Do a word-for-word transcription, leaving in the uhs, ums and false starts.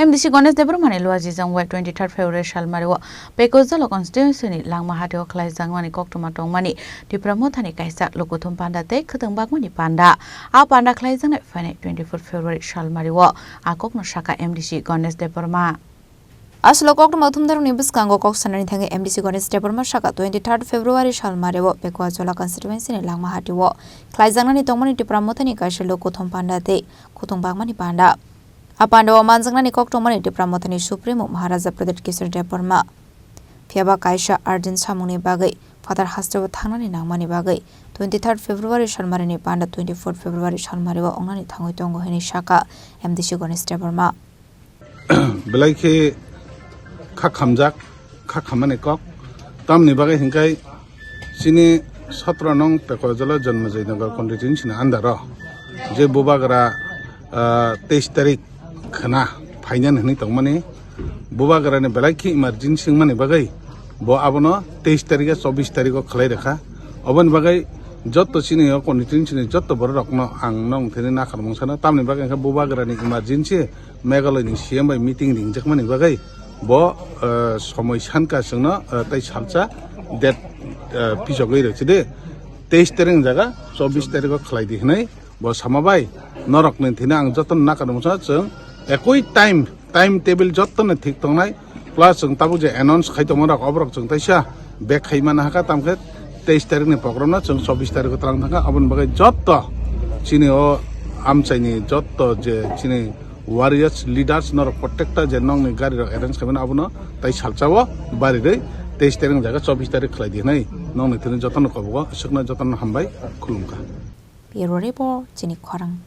M D C Ganesh Debbarma ni luajijak bai twenty third February salmari o Pekozolo constituency ni Langmahati o khlaijakmani koktwma tongmani Tipra Mothani kaisa lukuthum panda tei khwtwng bagmani panda. A panda khlaijaknai phainai twenty four February salmari o a kokno sakha M D C Ganesh Debbarma. Aswk koktwma thumnarokni bwskango kok sanani thangwi M D C Ganesh Debbarma sakha twenty third February salmari o Pekozolo constituency ni Langmahati o khlaijaknani tongmani Tipra Mothani kaisa lukuthum panda tei khwtwng bagmani panda. A panda o manjaknani koktwmani Tipra Mothani Supremo Maharaja Pradyut Kishore Debbarma. Phiyaba kaisa urgent samungni bagwi Phatar hasteo thangnani nangmani bagwi twenty third February salmarini panda twenty four February salmari o wngnani thangwi tongo hwnwi sakha M D C Ganesh Debbarma. Belai khe kha khamjak, kha khammani kok. Tamni bagwi hwnkhe chini sotro nong Pekozolo Jonmojay Nagar constituency ni under o je bubagra, ah, teis tarik khna phainani hwnwi tongmani. Bubagrani belai khe emergency wngmani bagwi bo abono teis tarikhe chobbish tarikho khlai rwkha. Oboni bagwi jotto chini o constituency ni jotto borok rokno ang nong thini nakhar mung sano. Tamni bagwi hwnkhe bubagrani emergency Meghalaya ni C M bai meeting ringjakmani bagwi bo, eh, somoi sanka chwngno, eh, tei salsa date, eh, pisogwi rwchide. Teis tarik jaga chobbish tarikho khlai di hwnwi. Bo sama bai, norokni thini ang jotono nakarmungsa chwng ekoi time, time table jotono thik tongnai, plus chwng tabuk je announce khai tongma rok, oborok chwng taisa bek khai mana hakha, tamkhe teis tarikni program no chwng chobbish tarikho twlang thangkha, aboni bagwi jotto chini o amchaini jotto je chini warriors, leaders norok protector je nongni gari rok arrange khaimani abono tai salsa o barirwi teis tarik jaga chobbish tarik khlai di hinwi nongni thini jotono kobogo aswkno jotono hambai khulumkha. Bureau Report, chini khorang.